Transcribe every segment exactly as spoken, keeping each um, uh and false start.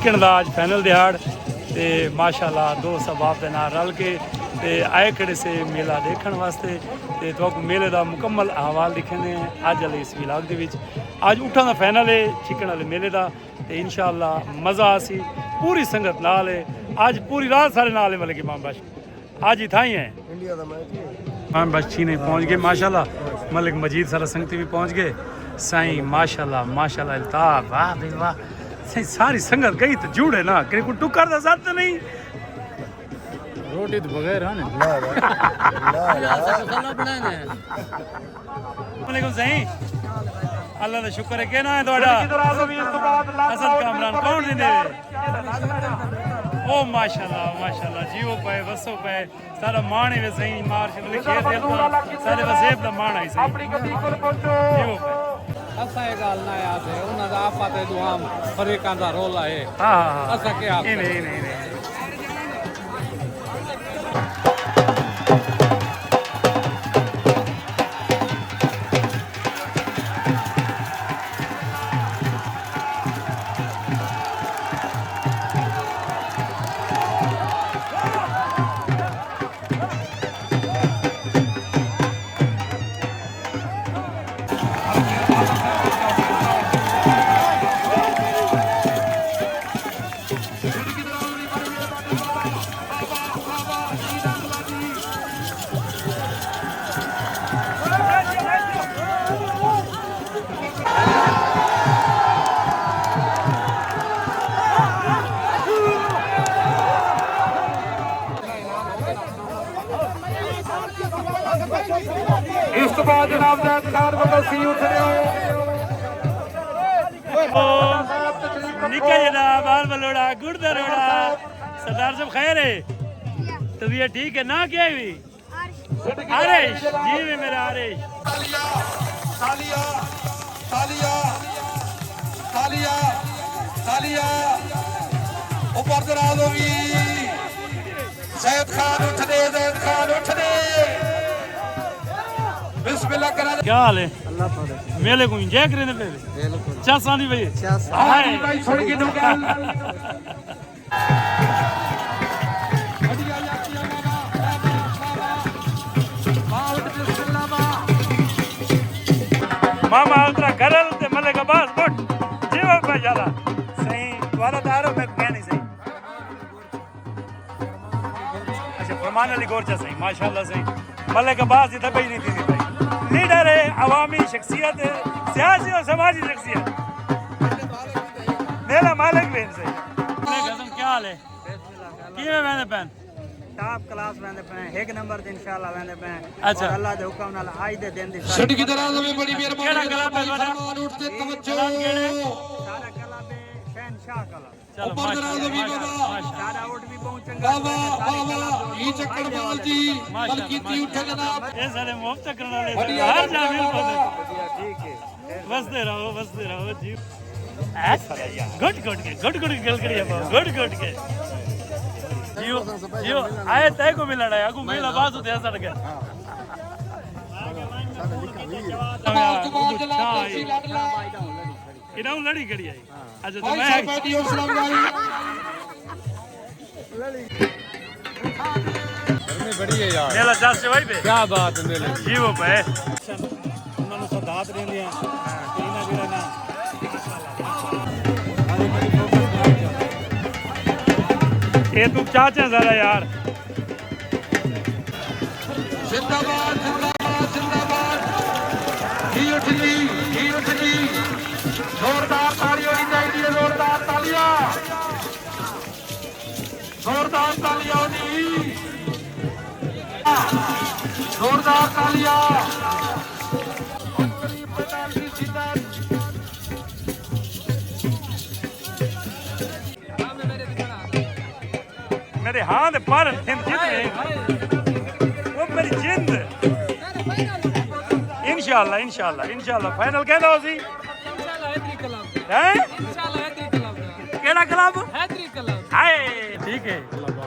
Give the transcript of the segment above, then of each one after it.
چکن دا اڄ فائنل دیہاڑ، تے ماشاءاللہ دوست احباب دے نال رل کے تے آئے کھڑے سے میلہ ݙیکھݨ واسطے۔ تے تہاکوں میلے دا مکمل احوال ݙکھیندے ہیں اڄ والے اس ولاگ دے وچ۔ اڄ اٹھاں دا فائنل ہے چکن والے میلے دا، تے انشاءاللہ مزہ آسی۔ پوری سنگت نال ہے، اڄ پوری رات سارے نال ہے ملک امام بخش۔ اڄ ہی تھائیں ہیں۔ انڈیا دا میچ ہی ہے۔ امام بخش چھینے پہنچ گئے ماشاءاللہ۔ ملک مجید سارا سنگتی بھی پہنچ گئے۔ سائیں ماشاءاللہ، ماشاءاللہ، الطاف، واہ بھئی واہ۔ سائیں ساری سنگت گئی تے جوڑے نا، کہ کوئی ٹکر دا ساتھ تے نہیں۔ روٹی تو بغیر ہے نا۔ السلام علیکم سائیں۔ اللہ دا شکر ہے، کیا نام ہے تہاݙا؟ حسن کامران، کون زندے؟ او ماشاءاللہ، ماشاءاللہ، جیو پئے، وسو پئے۔ سارا ماݨ ہے سائیں، مارشل دے شیر دے الفاظ، سارے وسیب دا ماݨ ہے سائیں۔ جیو پئے۔ اساں اے ڳالھ نہ آکھدے، انہاں دا آپت اے، ݙوہاں فریقاں دا رولا اے۔ ہاں، ہاں، ہاں۔ اساں کیا آکھدے؟ ایویں، ایویں، ایویں۔ اس تو بعد جناب زید خان ولوں سی اٹھ رہے ہو۔ او نکا جڑا بال بلوڑا، گڑ دا روڑا۔ سردار صاحب خیر ہے؟ طبیعت ٹھیک ہے؟ ناں کیا ہے بھی؟ عارش، جی میں میرا عارش۔ تالیاں، تالیاں، تالیاں، تالیاں، تالیاں۔ اوپر دراز ہوگی۔ زید خان اٹھ دے، زید خان اٹھ دے۔ بسم اللہ کرا۔ کیا حال ہے؟ اللہ پاک۔ میلے کو انجوائے کریں پہ؟ بالکل۔ چس آندی پئی؟ چس۔ ہائے۔ بھائی تھوڑی کی دکان۔ ماما اترا گرل تے ملک عباس بٹ۔ جیو پہ یارا۔ سائیں، تہاݙا تاں آرو میں کہنی سائیں۔ اچھا، فرمان علی گورچا سائیں، ماشاءاللہ سائیں۔ ملک عباس دی تباہی نہیں تھی بھائی۔ لیڈر ہے، عوامی شخصیت ہے، سیاسی اور سماجی شخصیت۔ میرا مالک بھی ہے سائیں۔ ملک حسن، کیا حال ہے؟ کیویں ویندے پئن؟ ٹاپ کلاس ویندے پئن، ہک نمبر تے انشاءاللہ ویندے پئن۔ اچھا۔ اور اللہ دے حکم نال اڄ دے دن دی ساری سٹی کی طرح سے بڑی مہربانی۔ کیڑا کلب ہے تہاݙا؟ فرمان اٹھ تے اے توجہ۔ کلب کیڑے؟ سارا کلب ہے شہنشاہ کلب۔ چلو، اوپر ماشاءاللہ، جناب، ماشاءاللہ، ماشاءاللہ۔ سارا آؤٹ بھی بہت چنگا واہ، واہ، واہ، واہ۔ یہ چکر بال جی، ماشاءاللہ، بلکہ تھی اٹھے جناب۔ اے سارے مفت چکر والے ہر جانے۔ ٹھیک ہے۔ وسدے رہو، وسدے رہو جی۔ گٹ گٹ کے، گٹ گٹ کے گل کری ہے، گٹ گٹ کے۔ جیو، جیو، آئے تے کو ملنا ہے، کو میل آواز ہوتے ہیں سڑ کے۔ اچھا، اچھا، میں گرمی بڑی ہے یار۔ میلہ جس چ وہی پہ۔ کیا بات ہے میلے دی۔ جیو پہ۔ انہاں نوں سدھات ݙیندے ہیں۔ تے انہاں جیڑھا نا، اے توں چاچا ذرا یار۔ زندہ باد، زندہ باد، زندہ باد۔ ہی اٹھ جی، ہی اٹھ جی۔ زوردار تالی ہونی چاہیے، زوردار تالیاں۔ زوردار تالیاں ہونی۔ زوردار تالیاں۔ میرے ہاں دے پر تھن جتنے۔ او میری جند۔ انشاءاللہ، انشاءاللہ، انشاءاللہ۔ فائنل کہندا ہو سی؟ انشاءاللہ حیدری کلب۔ ہیں؟ انشاءاللہ حیدری کلب۔ کیڑا کلب؟ حیدری کلب۔ ہائے، ٹھیک ہے۔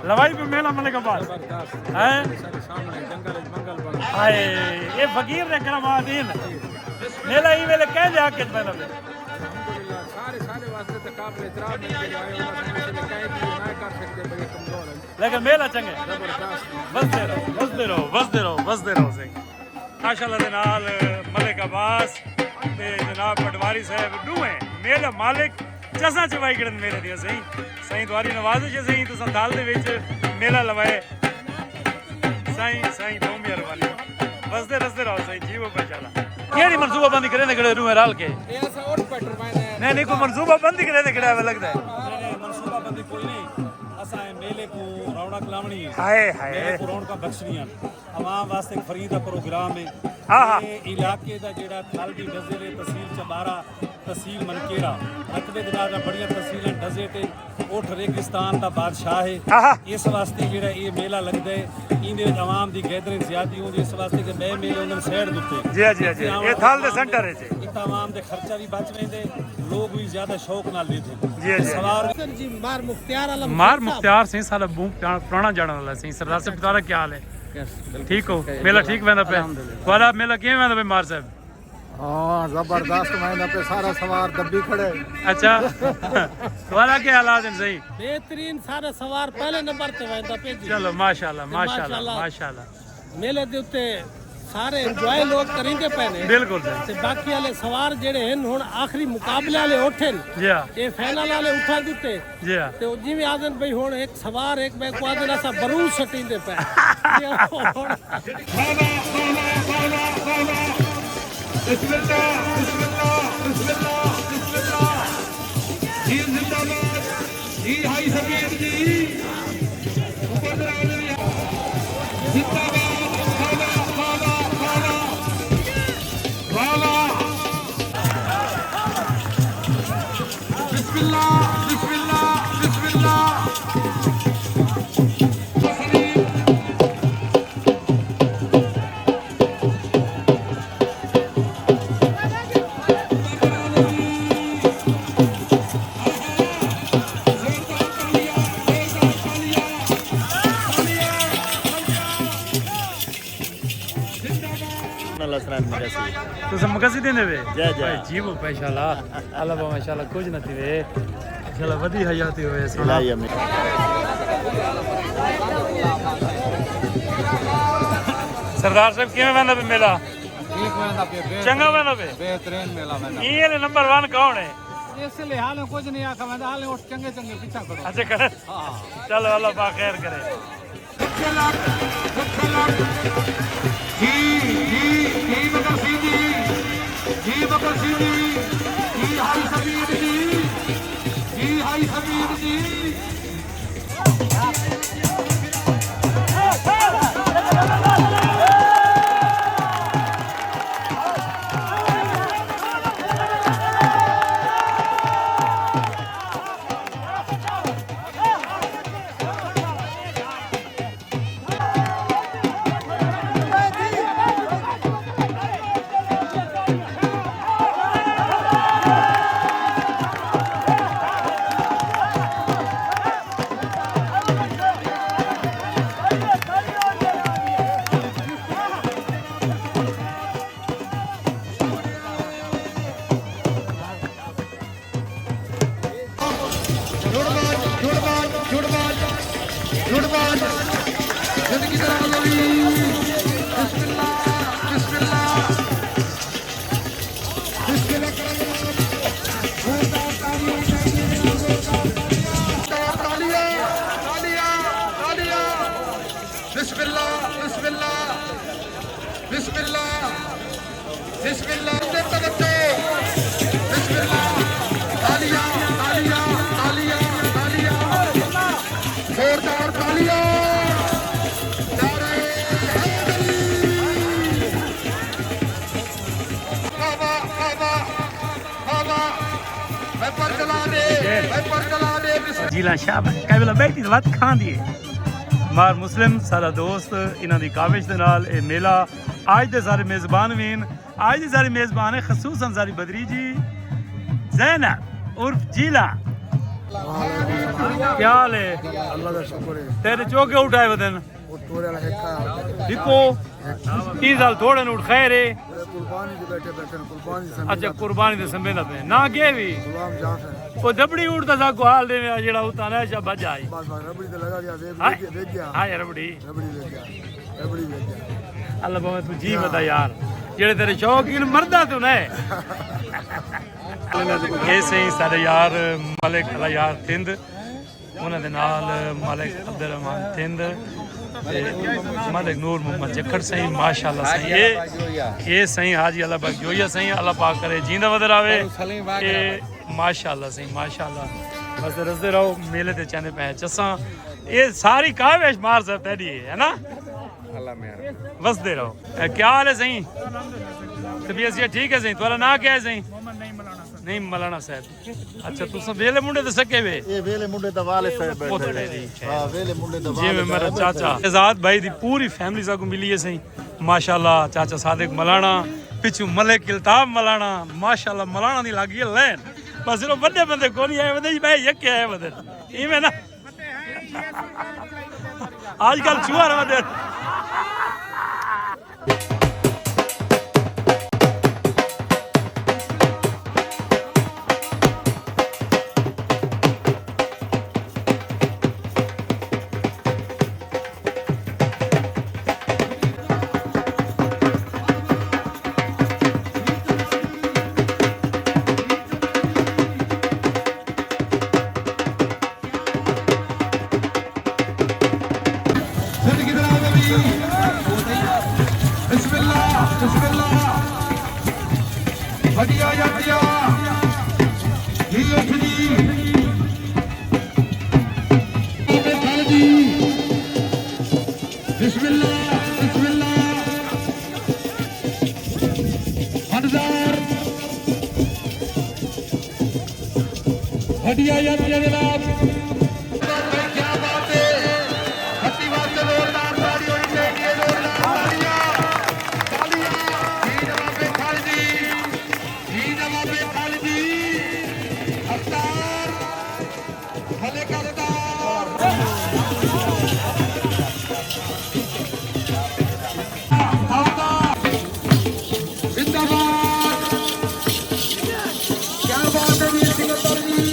لوائی پہ میلہ ملک عباس۔ زبردست۔ ہیں؟ سارے سامنے جنگل وچ منگل بݨ۔ ہائے، اے فقیر دے کرامات ہن۔ میلہ ای ویلے کہیں دے حق وچ بݨدا پئے؟ الحمدللہ، سارے، سارے واسطے تے قابل احترام ہے، جڑے آئے ہوئے ہیں، اس نے کہیں بھی نہ کر سکتے، بڑے کمزور ہیں۔ لیکن میلہ چنگے۔ زبردست۔ وسدے رہو، وسدے رہو، وسدے رہو، وسدے رہو سائیں۔ ماشاءاللہ دے نال ملک عباس تے جناب پٹواری صاحب ݙوہیں میلہ مالک، چساں چوائی کھڑن میلے دیاں سائیں۔ سائیں تہاݙی نوازش ہے سائیں، تساں دل دے وچ میلہ لوائے۔ سائیں، سائیں، ٻہوں مہربانی۔ وسدے رسدے رہو سائیں، جیوو ماشاءاللہ۔ کیڑھی منصوبہ بندی کریندے کھڑے ݙوہیں رل کے؟ اے اساں اٹھ پٹر ویندے ہیں۔ نہیں، نہیں، کوئی منصوبہ بندی کریندے کھڑے ہوئے لڳدا ہے۔ نہیں، نہیں، منصوبہ بندی کوئی نہیں۔ اساں اے میلے کوں رونق لاوݨی ہے۔ ہائے، ہائے۔ میلے کوں رونقاں بخشݨیاں۔ عوام واسطے ایک فرحت دا پروگرام ہے۔ ہاں، ہاں۔ اے علاقے دا جیڑھا تھل دی ڈزے دے تحصیل چبارہ، تحصیل منکیرا، رقبے دے نال بڑیاں تحصیلاں ڈزے تے اٹھ ریگستان دا بادشاہ ہے۔ ہاں، ہاں۔ اس واسطے جیڑھا اے میلہ لڳدا ہے، ایندے وچ عوام دی گیدرنگ زیادہ ہوندی ہے، اس واسطے کہ ٻئے میلے ہوندے سائیڈ دے اتے۔ جی، جی، جی۔ اے تھل دے سینٹر ہے جی۔ اتھاں عوام دے خرچہ وی بچ ویندے، لوگ وی زیادہ شوق نال ویندے۔ جی، جی۔ سوار حسن جی، مار مختیار عالم مار صاحب۔ مختیار سائیں ساݙا ٻہوں پراݨا، پراݨا ڄاݨݨ والا سائیں۔ سردار صاحب، تہاݙا کیا حال ہے؟ ٹھیک ہو؟ میلہ ٹھیک ویندا پئے؟ الحمدللہ۔ تہاݙا میلہ کیویں ویندا پئے مار صاحب؟ ہاں، زبردست ویندا پئے، سارا سوار دبی کھڑے۔ اچھا۔ تہاݙا کیا حالات ہیں سائیں؟ بہترین، سارا سوار پہلے نمبر تے ویندا پئے جی۔ چلو، ماشاءاللہ، تے ماشاءاللہ، ماشاءاللہ۔ ماشاءاللہ۔ میلے دے اتے سارے انجوائے لوگ کریندے پئے نے۔ بالکل سائیں۔ تے باقی والے سوار جیڑھے ہن، ہن آخری مقابلے والے اٹھن۔ جی ہاں۔ اے فائنل والے اٹھا ݙتے۔ جی ہاں۔ تے او جیویں آہدن بھئی ہن ہک سوار ہک ٻئے کوں آہدن اساں بارود سٹیندے پئے۔ تے او ہن بسم اللہ، بسم اللہ، بسم اللہ، بسم اللہ۔ جی زندہ باد، جی ہائی سپیڈ جی۔ اوپر تے آ جائے۔ زندہ باد، والا، والا، والا۔ واہ واہ۔ بسم اللہ، بسم اللہ، بسم اللہ۔ اللہ سلامت مکسی۔ تساں مکسی دیندے وے؟ جی، جی۔ بھائی جی، وہ ماشاءاللہ۔ اللہ با ماشاءاللہ کچھ نہ تھیوے۔ ماشاءاللہ ودی حیاتی ہوئے سونا۔ الہی امین۔ سردار صاحب، کیویں ویندا پئے میلہ؟ ٹھیک ویندا پئے، بہترین۔ چنگا ویندا پئے؟ بہترین میلہ ویندا پئے۔ ایں والے نمبر ون کون ہے؟ اس لیے حالیں کچھ نہیں آکھا ویندا، حالیں اٹھ چنگے چنگے پچھا کرو۔ اچھا، کر۔ ہاں۔ چلو، اللہ پاک خیر کرے۔ لکھ لکھ، لکھ لکھ۔ جی، جی، جی مکسی جی، جی مکسی جی، جی ہائی سپیڈ جی، جی ہائی سپیڈ جی۔ جڑ باز، جڑ باز، جڑ باز، جڑ باز۔ زندگی دا رنگ لولی۔ بسم اللہ، بسم اللہ۔ بسم اللہ کرم۔ زوردار تالیاں چاہیے، زوردار تالیاں۔ تالیاں، تالیاں، تالیاں۔ بسم اللہ، بسم اللہ، بسم اللہ، بسم اللہ۔ توجہ۔ بسم اللہ۔ تالیاں، تالیاں، تالیاں، تالیاں۔ زوردار تالیاں۔ نعرہ حیدری۔ واہ واہ، واہ واہ، واہ واہ۔ ویپر چلا دے، ویپر چلا دے۔ بسم جیلاں شاہ بھائی، کئی ویلا ٻیٹھی تے وت کھاندی ہے۔ مار مسلم سارا دوست، انہاں دی کاوش دے نال اے میلہ، اڄ دے سارے میزبان وین، اڄ دی ساری میزبان ہے، خصوصاً ساری بدری جی زینب عرف جیلا۔ کیا حال ہے؟ اللہ دا شکر ہے۔ تیرے چوکے اٹھائے ودن۔ او ٹورے والا ہک آیا۔ ہکو۔ تیس سال تھوڑے نوٹ خیر ہے۔ قربانی دے بیٹھے بیٹھے نے، قربانی دے سمے اچھا، دا۔ قربانی دے سمے دا پہ۔ نہ گئے بھی؟ غلام جعفر۔ او دبڑی اونٹ دا ساکوں حال ݙیویں، آ جیڑھا اتاں نہ شا بھڄ آئی۔ بس، بس، ربڑی تے لگا گیا، ویکھ، ہائے۔ ویکھ، ویکھ گیا۔ ہائے ربڑی۔ ربڑی ویکھ گیا۔ ربڑی ویکھ گیا۔ اللہ بھویں توں جی ہاں۔ ودا یار، جیڑھے تیرے شوق ہن مردا توں نہ۔ اے سئیں ساݙے یار ملک اللہ یار تھند، انہاں دے نال ملک عبدالرحمان تھند تے ملک نور محمد جکھڑ سئیں، ماشاءاللہ سئیں۔ اے، اے سئیں حاجی اللہ بخش جویا سئیں، اللہ پاک کرے جیندا ودا رہوے۔ اے ماشاءاللہ سئیں، ماشاءاللہ۔ بس رسدے رہو، میلے تے چاہندے پئے چساں۔ اے ساری کاوش مار صاحب تیݙی ہے، ہے نا؟ اللہ مہر۔ وسدے رہو۔ اے کیا حال ہے سئیں؟ طبیعت صحت ٹھیک ہے سئیں؟ تہاݙا ناں کیا ہے سئیں؟ محمد نعیم مولانا صاحب۔ نعیم مولانا صاحب۔ اچھا، تساں ویلے منڈے تے سکے وے؟ اے ویلے منڈے دا والد صاحب بیٹھے۔ پتر ہے جی۔ ہاں، ویلے منڈے دا جی والد میں میرا صاحب چاچا بیٹھے۔ آزاد بھائی دی پوری فیملی ساکوں ملی ہے سئیں۔ ماشاءاللہ، چاچا صادق ملانا، پچھوں ملک الطاف ملانا، ماشاءاللہ ملانا دی لڳ ڳئی ہے لین۔ بس صرف وݙے بندے کونی آئے ودے، بھائی یکے آئے ودے۔ ایویں نا۔ آج کل چوہر ودے۔ بسم اللہ، بسم اللہ۔ وݙیا یکیا، جی اٹھ جی۔ بسم اللہ، بسم اللہ۔ منظر۔ وݙیا یکیا جناب۔ کیا بات ہے۔ ہٹی واسطے زوردار تاڑی ہونی چاہیے، زوردار تاڑیاں۔ تاڑیاں۔ جی جناب خالدی۔ جی جناب خالدی۔ افطار۔ ملک افطار۔ افطار۔ زندہ باد۔ کیا بات ہے جی سکندر جی۔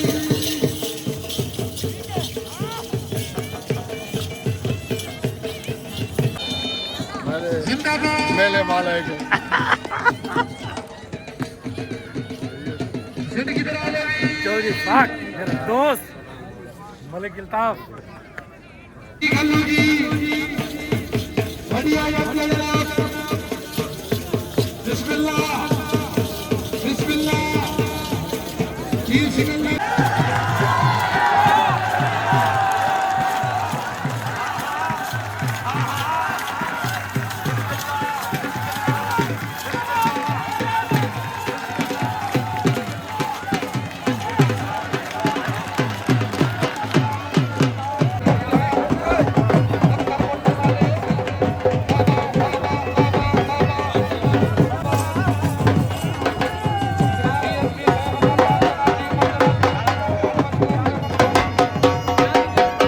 زندہ باد۔ میلے والے کو۔ چودھری پاک، میرا دوست، ملک الطاف۔ بسم اللہ، بسم اللہ، جی بسم اللہ۔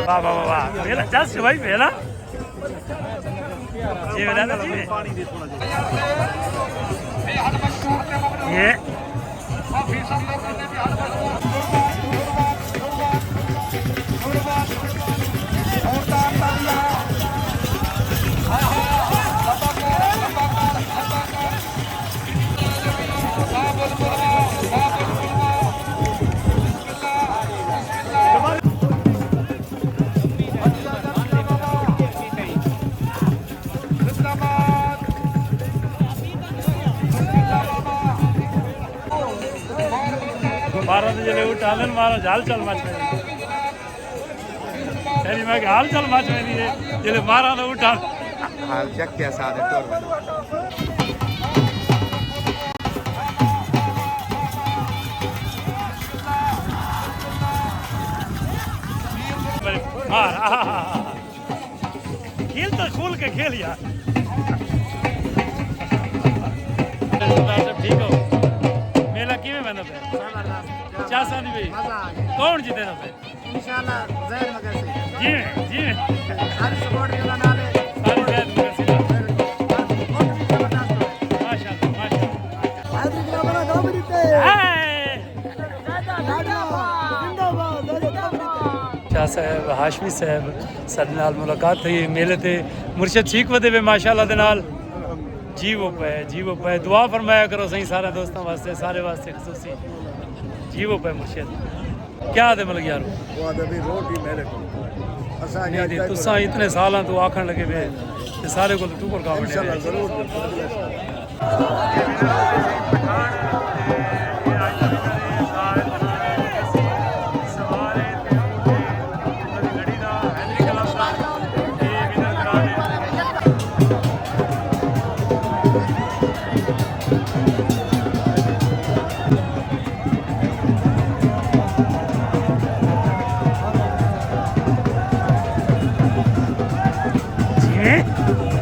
واہ، واہ، واہ، واہ۔ میرا جس بھائی، میرا۔ جی، میرا نا جی۔ یہ۔ مارا تو جلے اٹھا لین، مارا جال چل مچ۔ تیری میں کہ حال چال مچ ویندی ہے، جلے مارا تو اٹھا۔ حال چیک کیا سارے ٹور۔ مار، آہا۔ کھیل تو کھول کے کھیل یار۔ ٹھیک ہو؟ میلہ کیویں ویندا پیا؟ زبردست۔ چاسا دی بھئی؟ مزہ آ گیا۔ کون جیتے دا پیا؟ انشاءاللہ زید مگر سے۔ جی میں، جی میں۔ ساری سپورٹ کرنا نال ہے۔ ساری زید مگر سے۔ بالکل۔ اور بھی زبردست ہو۔ ماشاءاللہ، ماشاءاللہ۔ حیدری کلب والا دو منٹ تے۔ ہائے۔ زیادہ، زیادہ۔ صاحب، ہاشمی صاحب، ساݙے نال ملاقات تھئی میلے تے۔ مرشد ٹھیک ودے وے ماشاءاللہ دے نال؟ جی وہ پے، جی وہ پے۔ دعا فرمایا کرو سائیں سارے دوستاں واسطے، سارے واسطے خصوصی۔ جی وہ پے مرشد۔ کیا آدھے ملک یارو؟ وہ آدھے بھی روٹی میرے کو۔ اساں نہیں، کیا نہیں، کیا تساں کرو؟ اتنے سالاں تو آکھݨ لگے وے، تے سارے کول ٹکر کھاوݨے انشاءاللہ نے۔ ضرور۔ جی۔